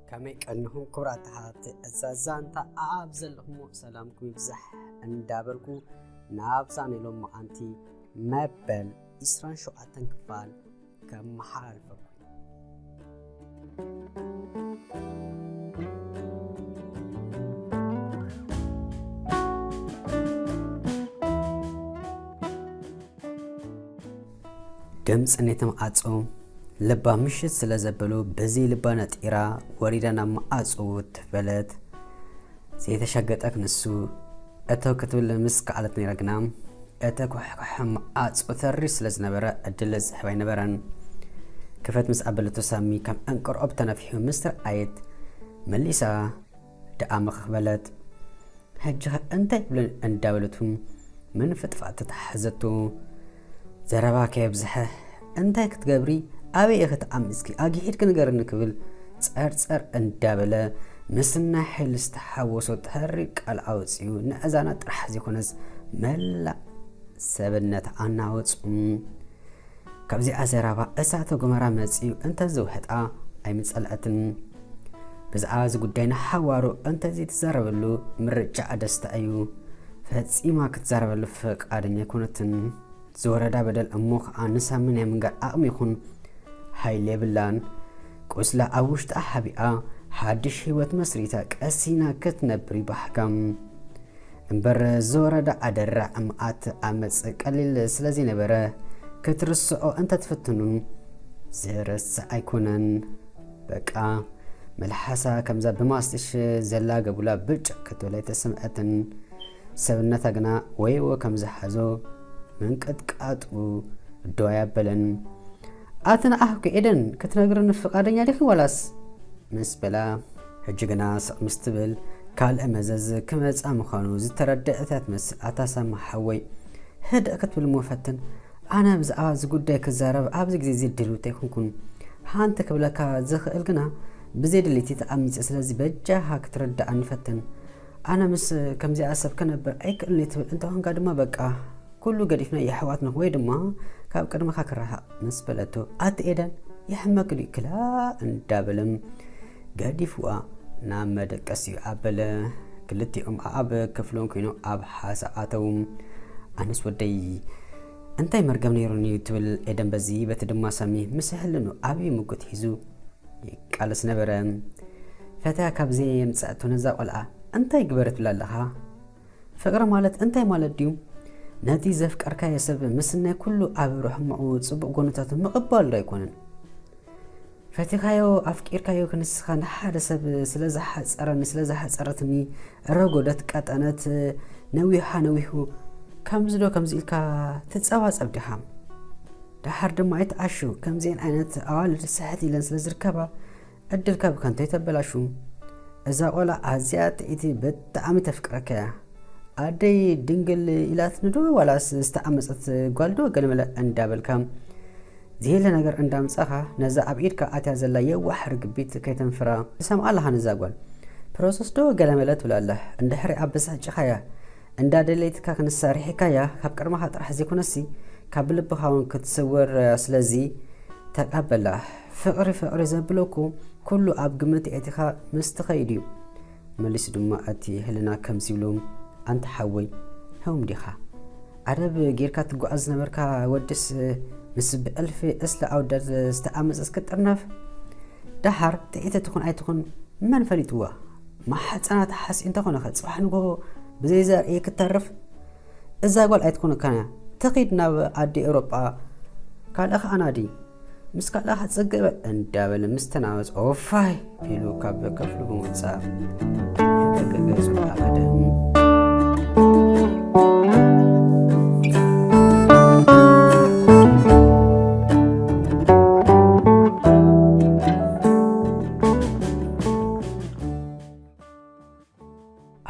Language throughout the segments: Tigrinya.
ከመይ ቀኒኹም ክቡራት ኣሕዋት? እዛ ዛንታ ኣብ ዘለኹሞ ሰላምኩም ይብዛሕ እንዳበልኩ፣ ናብዛ ናይ ሎማዓንቲ መበል ዕስራን ሸውዓተን ክፋል ከመሓላልፈኩም። ድምፂ ናይቲ መዓፆ ልባ ምሽት ስለ ዘበሎ፣ በዚ ልባ ነጢራ ወሪዳ ናብ መዓፆ ትበለት። ዘይተሸገጠ ክንሱ እተው ክትብል ምስ ከኣለት ነይራ፣ ግና እቲ ኩሕኩሕ መዓጾ ተሪር ስለ ዝነበረ ዕድል ዝህብ ኣይነበረን። ክፈት ምስ ኣበለቶ፣ ሳሚ ከም ዕንቅርዖብ ተነፊሑ ምስ ረኣየት፣ መሊሳ ደኣ ምኽኽ በለት። ሕጂ ኸ እንታይ ይብለን እንዳበለቱ ምንፍጥፋጥ ተታሓዘቶ። ዘረባ ከየብዝሐ፣ እንታይ ክትገብሪ? ኣበይ ኢኺ ተዓሚጽኪ? ኣግሂድኪ ንገርኒ ክብል ጸርጸር እንዳበለ ምስ ናይ ሓይሊ ዝተሓወሶ ተሪር ቃል ኣውጺኡ፣ ንእዛና ጥራሕ ዘይኮነስ መላእ ሰብነታ ኣናወጹ። ካብዚኣ ዘረባ እሳተ ጎመራ መጺኡ እንተዘውሕጣ ኣይምጸልአትን። ብዛዕባ እዚ ጉዳይ ንሓዋሩ እንተዘይትዛረበሉ ምርጫኣ ደስታ እዩ። ፈጺማ ክትዛረበሉ ፈቃደኛ ኣይኮነትን። ዝወረዳ በደል እሞ ኸኣ ንሳሚ ናይ ምንጋር ዓቕሚ ይኹን ሓይሊ የብላን። ቁስላ ኣብ ውሽጣ ሓቢኣ ሓድሽ ህይወት መስሪታ ቀሲና ክትነብር ይባህጋ። እምበር ዝወረዳ ኣደራዕ መዓት ዓመጽ ቀሊል ስለ ዘይነበረ፣ ክትርስዖ እንተትፍትኑን ዝርስዕ ኣይኮነን። በቃ፣ መልሓሳ ከምዛ ብማስቲሽ ዘላገቡላ ብጭ ክትብል ኣይተሰምዐትን። ሰብነታ ግና ወይዎ ከም ዝሓዞ ምንቅጥቃጡ ደው ኣያበለን። ኣቲ ንዓኺ ኤደን ክትነግርኒ ፍቓደኛ ዲኺ ዋላስ? ምስ በላ፣ ሕጂ ግና ስቕ ምስ ትብል ካልእ መዘዝ ክመጻ ምዃኑ ዝተረደአት እያ ትመስል። ኣታ ሳሚ ሓወይ፣ ህድእ ክትብል እሞ ፈትን። ኣነ ብዛዕባ እዚ ጉዳይ ክዛረብ ኣብዚ ግዜ እዚ ድልውቲ ኣይኮንኩን። ሓንቲ ክብለካ ዝኽእል ግና ብዘይ ድሌቲ ተዓሚጸ፣ ስለዚ በጃኻ ክትርድኣኒ ፈትን። ኣነ ምስ ከምዚኣ ሰብ ክነብር ኣይክእልን እየ ትብል እንተኾንካ ድማ በቃ ኩሉ ገዲፍና የሕዋት ንኹን ወይ ድማ ካብ ቅድመኻ ክረሓቕ ምስ በለቶ፣ ኣቲ ኤደን የሕመኪ ድዩ ክላ እንዳበለ ገዲፍዋ ናብ መደቀሲኡ ኣበለ። ክልቲኦም ኣብ ክፍሎም ኮይኖም ኣብ ሓሳብ ኣተዉ። ኣነስ ወደይ እንታይ መርገም ነይሩኒ እዩ ትብል ኤደን በዚ፣ በቲ ድማ ሳሚ ምስ ሕልኑ ዓብዪ ምጉት ሒዙ ይቃለስ ነበረ። ፈትያ ካብ ዘየምጸእቶ ነዛ ቆልዓ እንታይ ግበረት ትብላ ኣለኻ? ፍቕሪ ማለት እንታይ ማለት ድዩ? ነቲ ዘፍቀርካዮ ሰብ ምስናይ ኩሉ ኣብ ርሕምኡ ጽቡቕ ጎነታቱ ምቕባል ዶ ኣይኮነን? ፈቲኻዮ ኣፍቂርካዮ ክንስኻ ንሓደ ሰብ ስለ ዝሓጸረኒ ስለ ዝሓጸረትኒ ረጎደት ቀጠነት ነዊሓ ነዊሑ ከምዚ ዶ ከምዚ ኢልካ ትጸባጸብ ዲኻ? ደሓር ድማ ኣይትዓሹ፣ ከምዚአን ዓይነት ኣዋልድ ስሕት ኢለን ስለ ዝርከባ ዕድልካ ብከንቱ ኣይተበላሹ። እዛ ቆልዓ ኣዝያ ጥዕይቲ ብጣዕሚ ተፍቅረካ እያ። ኣደይ ድንግል ኢላትኒ ዶ ዋላስ ዝተዓመጸት ጓል ዶ ገለመለ እንዳበልካ ዘየለ ነገር እንዳምጻኻ ነዛ ኣብ ኢድካ ኣትያ ዘላ የዋሕ ርግቢት ከይተንፍራ ትሰምዓ ኣለኻ ነዛ ጓል። ፕሮሰስ ዶ ገለመለ ትብላ ኣላ። እንድሕሪ ኣበሳጭኻያ እንዳ ደለይትካ ክንሳ ርሒካያ ካብ ቅድመኻ ጥራሕ ዘይኮነሲ ካብ ልብኻ እውን ክትስወር እያ። ስለዚ ተቐበላ። ፍቕሪ ፍቕሪ ዘብሎ እኮ ኩሉ ኣብ ግምት ኣእቲኻ ምስ ትኸይድ እዩ። መሊሱ ድማ እቲ ህልና ከምዚ ይብሎ፣ ኣንታ ሓወይ፣ ህሙም ዲኻ? ዓረብ ጌርካ ትጓዓዝ ዝነበርካ ወድስ ምስ ብእልፊ እስለ ኣወዳት ዝተኣመጸስ ክትጥርነፍ? ደሓር ጥዒቲ ትኹን ኣይትኹን መን ፈሊጥዋ? ማሕጸና ተሓሲኡ እንተኾነ ኸ ጽባሕ ንግሆ ብዘይ ዘርኢ ክትተርፍ? እዛ ጓል ኣይትኮነካን እያ። ትኺድ ናብ ዓዲ ኤውሮጳ፣ ካልእኻ ኣናዲ፣ ምስ ካልእኻ ጽግበ እንዳበለ ምስ ተናወጸ፣ ኦፋይ ኢሉ ካብ ክፍሉ ብምውጻእ ገጹ ኣበደ።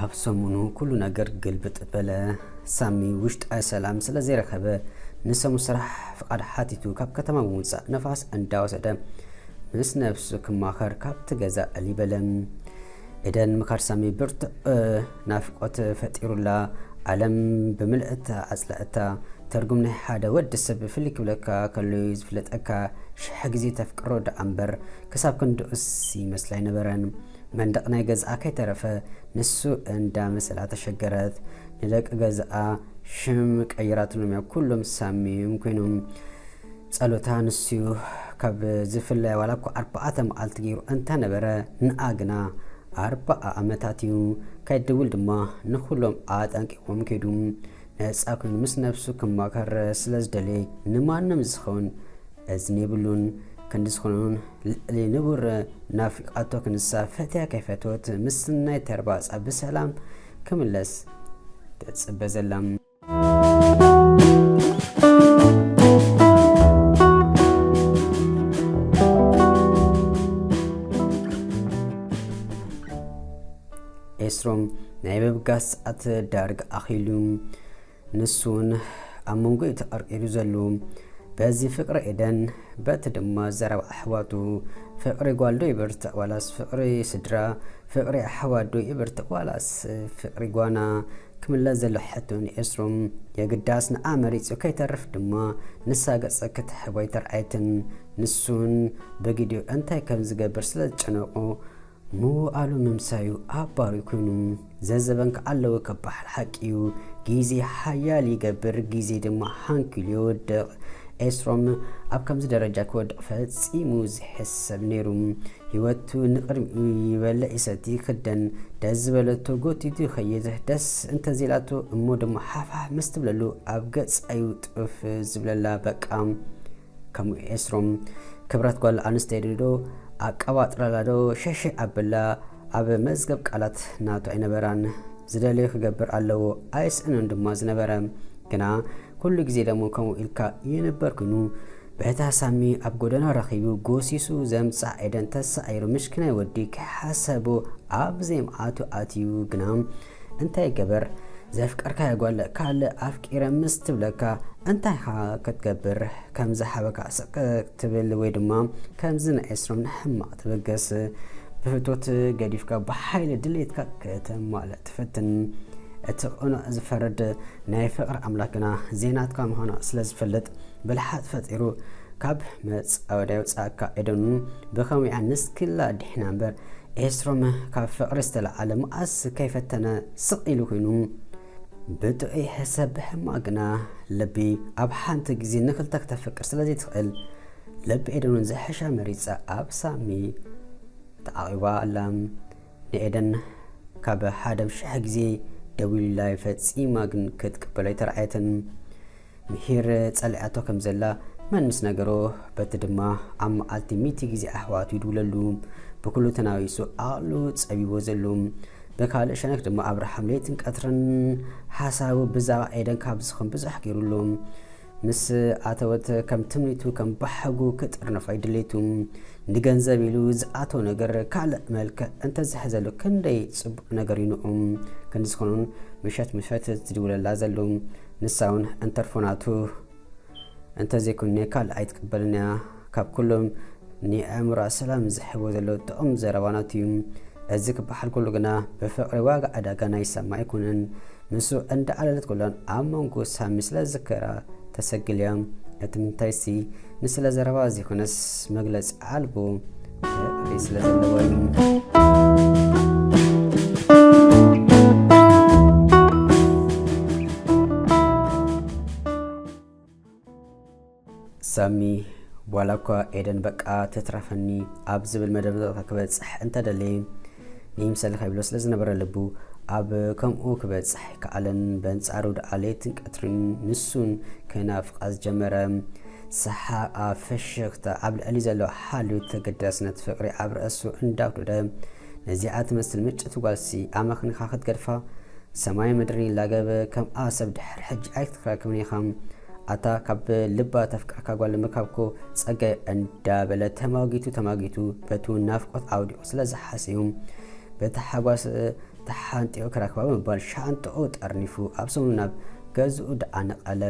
ኣብ ሰሙኑ ኩሉ ነገር ግልብጥ በለ። ሳሚ ውሽጣዊ ሰላም ስለ ዘይረኸበ ንሰሙ ስራሕ ፍቓድ ሓቲቱ ካብ ከተማ ብምውጻእ ነፋስ እንዳወሰደ ምስ ነብሱ ክማኸር ካብቲ ገዛ ዕልይ በለ። ኤደን ምኻድ ሳሚ ብርቱዕ ናፍቆት ፈጢሩላ። ዓለም ብምልእታ ኣጽላእታ። ትርጉም ናይ ሓደ ወዲ ሰብ ፍልይ ክብለካ ከሎ ዝፍለጠካ። ሽሕ ግዜ ተፍቅሮ ደኣ እምበር ክሳብ ክንድኡስ ይመስላ ኣይነበረን። መንደቕ ናይ ገዝኣ ከይተረፈ ንሱ እንዳ መሰላ ተሸገረት። ንደቂ ገዝኣ ሽም ቀይራትሎም እያ። ኩሎም ሳሚ እዮም ኮይኖም። ጸሎታ ንሱዩ ካብ ዝፍለያ ዋላ እኮ ኣርባዕተ መዓልቲ ገይሩ እንተነበረ፣ ንኣ ግና ኣርባዓ ዓመታት እዩ። ከይድውል ድማ ንኹሎም ኣጠንቂቖም ከይዱ። ነጻ ኮይኑ ምስ ነብሱ ክማከር ስለ ዝደለየ ንማንም ዝኸውን እዝኒ የብሉን። ክንዲ ዝኾኑን ልዕሊ ንቡር ናፊቓቶ ክንሳ ፈትያ ከይፈትወት ምስ ናይ ተርባጻ ብሰላም ክምለስ ትጽበ ዘላ። ኤስሮም ናይ ምብጋስ ሰዓት ዳርጋ ኣኺሉ። ንሱ እውን ኣብ መንጎ እዩ ተቐርቂሩ ዘሎ። በዚ ፍቕሪ ኤደን፣ በቲ ድማ ዘረባ ኣሕዋቱ። ፍቕሪ ጓል ዶ ይበርትዕ ዋላስ ፍቕሪ ስድራ? ፍቕሪ ኣሕዋት ዶ ይበርትዕ ዋላስ ፍቕሪ ጓና? ክምለስ ዘሎ ሕቶ ንኤስሮም። የግዳስ ንዓ መሪጹ ከይተርፍ ድማ ንሳ ገጸ ክትሕቦ ኣይተርኣየትን። ንሱን በጊዲዮ እንታይ ከም ዝገብር ስለ ዝጨነቆ ምውኣሉ ምምሳዩ ኣባሪ ኮይኑ። ዘዘበንካ ኣለዎ ክበሃል ሓቂ እዩ። ግዜ ሓያል ይገብር፣ ግዜ ድማ ሓንኪሉ የወድቕ። ኤስሮም ኣብ ከምዚ ደረጃ ክወድቕ ፈጺሙ ዝሕሰብ ነይሩ። ህይወቱ ንቕድሚኡ ይበልዕ ይሰቲ ይኽደን። ደስ ዝበለቶ ጎቲቱ ይኸይድ። ደስ እንተዘይላቶ እሞ ድማ ሓፋሕ ምስ ትብለሉ ኣብ ገጻዩ ጥፍ ዝብለላ በቃ። ከምኡ ኤስሮም ክብረት ጓል ኣንስተይቲ ዶ ኣቀባጥረላ ዶ ሸሸ ኣበላ። ኣብ መዝገብ ቃላት ናቱ ኣይነበራን። ዝደለዮ ክገብር ኣለዎ ኣይስእንን ድማ ዝነበረ። ግና ኩሉ ግዜ ደሞ ከምኡ ኢልካ ይንበር ኮይኑ በታ ሳሚ ኣብ ጎደና ረኺቡ ጎሲሱ ዘምጻ ኤደን ተሳዒሩ ምሽክናይ ወዲ ክሓሰቦ ኣብ ዘይምዓቱ ኣትዩ። ግና እንታይ ገበር ዘፍቀርካዮ ጓል ካልእ ኣፍቂረ ምስ ትብለካ እንታይ ኢኻ ክትገብር? ከምዚ ሓበካ ስቅ ትብል ወይ ድማ ከምዚ ንኤስሮም ንሕማቕ ትብገስ? ብፍቶት ገዲፍካ ብሓይሊ ድሌትካ ከተማልእ ትፈትን። እቲ ቅኑዕ ዝፈርድ ናይ ፍቕሪ ኣምላክ ግና ዘይናትካ ምዃና ስለ ዝፈልጥ ብልሓት ፈጢሩ ካብ መጻወድያ የውጽኣካ። ኤደን ብኸምኡ እያ ንስክላ ድሒና እምበር ኤስሮም ካብ ፍቕሪ ዝተለዓለ መኣስ ከይፈተነ ስቕ ኢሉ ኮይኑ። ብጥዑይ ሕሰብ ብሕማቕ ግና ልቢ ኣብ ሓንቲ ግዜ ንኽልተ ክተፍቅር ስለ ዘይትኽእል ልቢ ኤደን እውን ዝሕሻ መሪጻ ኣብ ሳሚ ተዓቒባ ኣላ። ንኤደን ካብ ሓደ ብ ሽሕ ግዜ ደዊሉላ ፈጺማ ግን ክትቅበሎ ኣይተርኣየትን። ምሂር ጸሊኣቶ ከም ዘላ መን ምስ ነገሮ፣ በቲ ድማ ኣብ መዓልቲ ሚእቲ ግዜ ኣሕዋቱ ይድውለሉ። ብኩሉ ተናዊሱ ዓቕሉ ጸቢቦ ዘሎ። ብካልእ ሸነክ ድማ ኣብርሃም ለይትን ቀትርን ሓሳቡ ብዛዕባ ኤደን ካብ ዝኸውን ብዙሕ ገይሩሉ። ምስ ኣተወት ከም ትምኒቱ ከም ባሕጉ ክጥርንፋ እዩ ድሌቱ። ንገንዘብ ኢሉ ዝኣተወ ነገር ካልእ መልክዕ እንተዝሕዘሉ ክንደይ ጽቡቕ ነገር እዩ ንዑ። ክንዲ ዝኾኑን ምሸት ምሸት ዝድውለላ ዘሎ። ንሳ እውን እንተርፎ ናቱ እንተዘይኮነ ካልእ ኣይትቅበልን እያ። ካብ ኩሎም ንኣእምሮኣ ሰላም ዝሕቦ ዘሎ ጥዑም ዘረባ ናቱ እዩ። እዚ ክበሃል ከሎ ግና ብፍቕሪ ዋጋ ዕዳጋ ናይ ሳሚ ኣይኮነን። ንሱ እንዳዓለለት ከሎን ኣብ መንጎ ሳሚ ስለ ዝዝከራ ተሰግል እያ። እቲ ምንታይሲ ንስለ ዘረባ ዘይኮነስ መግለጺ ኣልቦ ፍቕሪ ስለ ዘለዎ እዩ። ሳሚ፣ ዋላ እኳ ኤደን በቃ ትትረፈኒ ኣብ ዝብል መደምደምታ ክበጽሕ እንተደለየ፣ ንይምሰል ከይብሎ ስለ ዝነበረ ልቡ ኣብ ከምኡ ክበጽሕ ኣይከኣለን። በንጻሩ ደኣ ለይትን ቀትርን ንሱን ክናፍቓ ዝጀመረ። ሰሓቓ፣ ፍሽኽታ፣ ኣብ ልዕሊ ዘሎ ሓልዮት ተገዳስነት ፍቕሪ ኣብ ርእሱ እንዳጉደደ፣ ነዚኣ ትመስል ምጭቲ ጓልሲ ኣመኽኒኻ ክትገድፋ ሰማይ ምድሪ ይላገብ፣ ከምኣ ሰብ ድሕሪ ሕጂ ኣይክትረክብን ኢኻ። ኣታ ካብ ልባ ተፍቅረካ ጓል ምርካብኮ ጸጋይ እንዳበለ ተማጊቱ ተማጊቱ በቱ ናፍቆት ኣውዲቑ ስለ ዝሓስዩ በቲ ሓጓስ ተሓንጢቑ ክረክባ ብምባል ሻንጥኡ ጠርኒፉ ኣብ ሰሙኑ ናብ ገዝኡ ደኣ ነቐለ።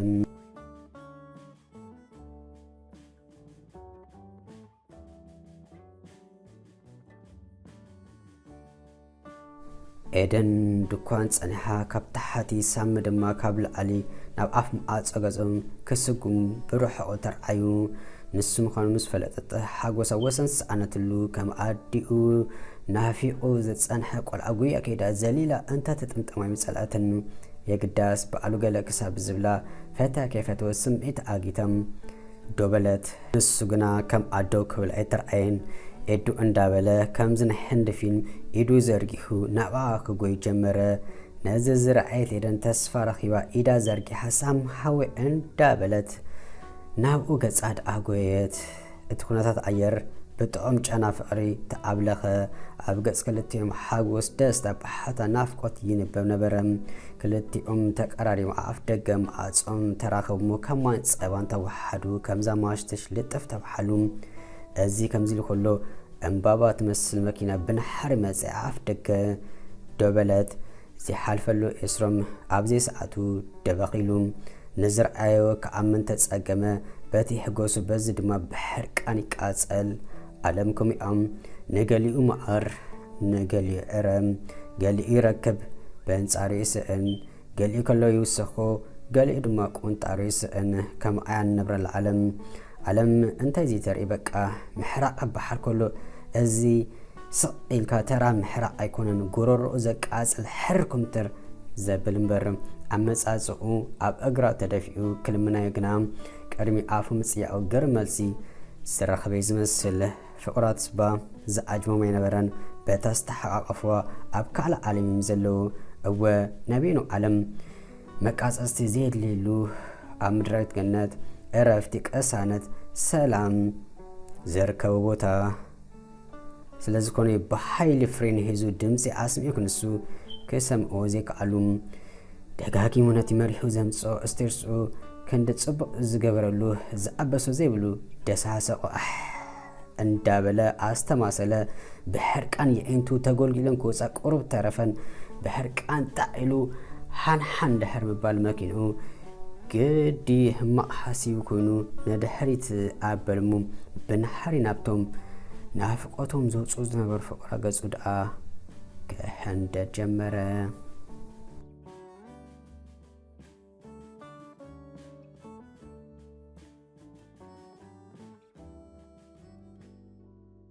ኤደን ድኳን ጸኒሓ ካብ ታሕቲ፣ ሳሚ ድማ ካብ ላዕሊ ናብ ኣፍ መዓጾ ገጾም ክስጉም ብርሑቕ ተርኣዩ። ንሱ ምዃኑ ምስ ፈለጠት ሓጎሳ ወሰን ዝሰኣነትሉ፣ ከም ኣዲኡ ናፊቑ ዝጸንሐ ቆልዓ ጉያ ከይዳ ዘሊላ እንተ ትጥምጠም ኣይምጸልኣትን። የግዳስ በዓሉ ገለ ክሳብ ዝብላ ፈትያ ከይፈተወ ስምዒት ኣጊተም ዶ በለት። ንሱ ግና ከም ኣዶ ክብል ኣይተርኣየን። ኤዱ እንዳበለ ከምዚ ናይ ህንዲ ፊልም ኢዱ ዘርጊሑ ናብኣ ክጎይ ጀመረ። ነዚ ዝረኣየት ኤደን ተስፋ ረኺባ ኢዳ ዘርጊሓ ሳም ሃወ እንዳበለት ናብኡ ገጻ ደኣ ጎየት። እቲ ኩነታት ኣየር ብጥዑም ጨና ፍቕሪ ተኣብለኸ። ኣብ ገጽ ክልቲኦም ሓጎስ፣ ደስታ፣ ብሓታ፣ ናፍቆት ይንበብ ነበረ። ክልቲኦም ተቀራሪቦም ኣፍ ደገ መዓጾም ተራኸቡ፣ ከማን ጸባን ተወሓዱ፣ ከምዛ ማሽትሽ ልጥፍ ተባሓሉ። እዚ ከምዚ ኢሉ ከሎ ዕምባባ ትመስል መኪና ብንሓሪ መጺኣ ኣፍ ደገ ደው በለት። ዘይሓልፈሉ ኤስሮም ኣብ ዘይሰዓቱ ደበኺሉ ንዝረኣዮ ክኣምን ተጸገመ። በቲ ሕጎሱ በዚ ድማ ብሕርቃን ይቃጸል። ኣለም ከምኡ እዮም። ንገሊኡ መዓር፣ ንገሊኡ ዕረ፣ ገሊኡ ይረክብ፣ በንጻሩ ይስእን፣ ገሊኡ ከሎ ይውሰኾ፣ ገሊኡ ድማ ቁንጣሩ ይስእን። ከምኣ እያ ንነብረላ ኣለም። ኣለም እንታይ እዚ ተርኢ በቃ ምሕራቕ ክበሃል ከሎ እዚ ስቕ ኢልካ ተራ ምሕራቕ ኣይኮነን፣ ጎረሮኡ ዘቃጽል ሕር ኩምትር ዘብል እምበር። ኣመጻጽኡ ኣብ እግራ ተደፊኡ ክልምናዮ ግና ቅድሚ ኣፉ ምጽያቑ ግርም መልሲ ዝረኸበ ዝመስል። ፍቑራት ስባ ዝዓጅቦም ኣይነበረን። በታ ዝተሓቓቐፍዋ ኣብ ካልእ ዓለም እዮም ዘለዉ። እወ፣ ናበይ ነው ዓለም? መቃጸጽቲ ዘየድልየሉ፣ ኣብ ምድራዊት ገነት ዕረፍቲ፣ ቅሳነት፣ ሰላም ዝርከቦ ቦታ ስለ ዝኾነ ብሓይሊ ፍሬን ሒዙ ድምጺ ኣስሚዑ ክንሱ ክሰምዕዎ ዘይከኣሉ። ደጋጊሙ ነቲ መሪሑ ዘምጽኦ እስቴርስኡ ክንዲ ጽቡቕ ዝገበረሉ ዝኣበሶ ዘይብሉ ደሳሰቆ ኣሕ እንዳበለ ኣስተማሰለ። ብሕርቃን የዒንቱ ተጎልጊለን ክወጻ ቁሩብ ተረፈን። ብሕርቃን ጣዕ ኢሉ ሓንሓን ድሕር ምባል መኪንኡ ግዲ ህማቕ ሓሲቡ ኮይኑ ንድሕሪት ኣበልሙ። ብንሓሪ ናብቶም ናፍቆቶም ዘውጽኡ ዝነበሩ ፍቑራ ገጹ ደኣ ክሕንደድ ጀመረ።